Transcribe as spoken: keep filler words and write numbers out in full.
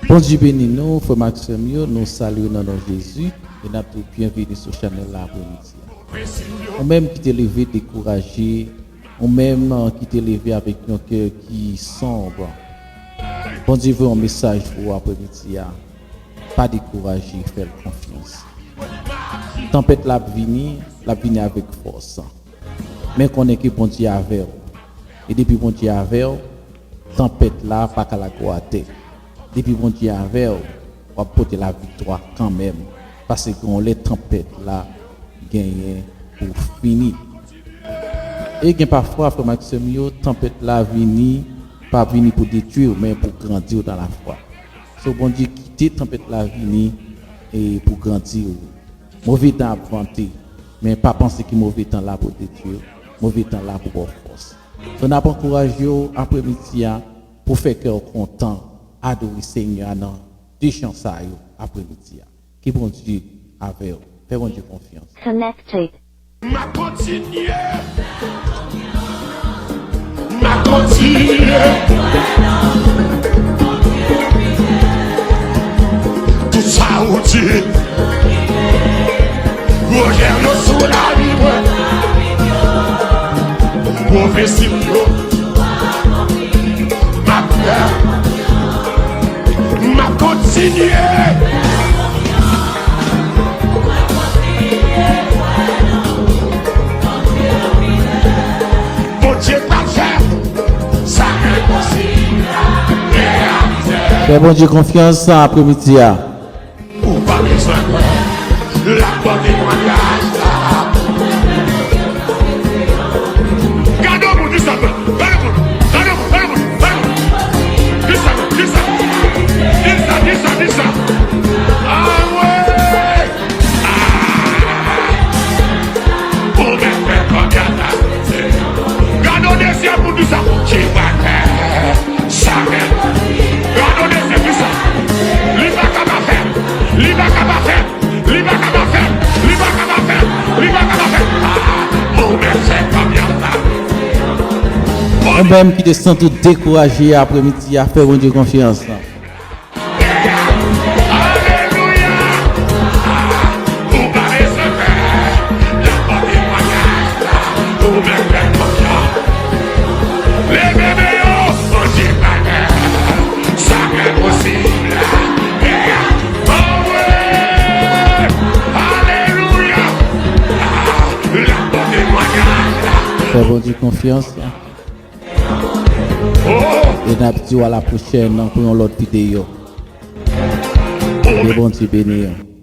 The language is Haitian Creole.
Bondye beni nou, frè m ak sè m yo, nou salye w nan non Jezi, e n ap di w byenveni sou chanèl la apremidi a. Ou menm ki te leve dekouraje, ou menm, uh, ki te leve avèk yon kè ki sonb, Bondye voye yon mesaj pou ou apremidi a. Pa dekouraje, fè l konfyans. Tanpèt la ap vini, l ap vini avèk fòs. Men konnen ke Bondye avè w. E depi Bondye avè w, tanpèt la pa ka lage w atè. Depi Bondye avè w, w ap pote laviktwa kanmenm. Paske yon lè tanpèt la genyen pou fini. E gen pafwa, frè m ak sè m yo, tanpèt la vini, pa vini pou detwi w, men pou grandi w nan lafwa. So, Bondye kite tanpèt la vini e pou grandi w. Move tan ap vante, men pa panse ke move tan la pou detwi w. Move tan la pou ba w fòs. So, n ap ankouraje w apremidi a pou fè kè w kontan, adore Senyè a nan de chan sa yo apremidi a. Ke Bondye avè w. Fè Bondye konfyans. Connected. M ap kontinye. M ap kontinye. Tout sa ou di. Pwojè yo sou lavi mwen. Pwofesi yo. M ap fè. M ap kontinye. Bondye pral fè sa enposib la reyalize. Fè Bondye konfyans apremidi a. Ou pa bezwen kwè, l ap ba w temwayaj la. Gade yon moun, di sa, gade yon moun, gade yon moun, gade yon moun, gade yon moun. Di sa, di sa. Di sa, di sa, di sa. Ah ouais. Ah. Ou mèt fè kòb ya la. Gade yon dezyèm moun, di sa. Ki pa fè. Sa menm. Gade yon dezyèm, di sa. Li pa ka pa fè. Li pa ka pa fè. Li pa ka pa fè. Li pa ka pa fè. Li pa ka pa fè. Ah, ou mèt fè kòb ya la. Ou menm ki te santi w dekouraje apremidi a, fè Bondye konfyans. Alelouya! Ou pa bezwen pè. L ap pote temwayaj la. Ou mèt fè konfyans. Leve men yo, Bondye pa fè sa k enposib la. Anmwe! Alelouya! L ap pote temwayaj la. Fè Bondye konfyans. E n ap di w a la pwochèn pou yon lòt videyo. Ke Bondye beni w.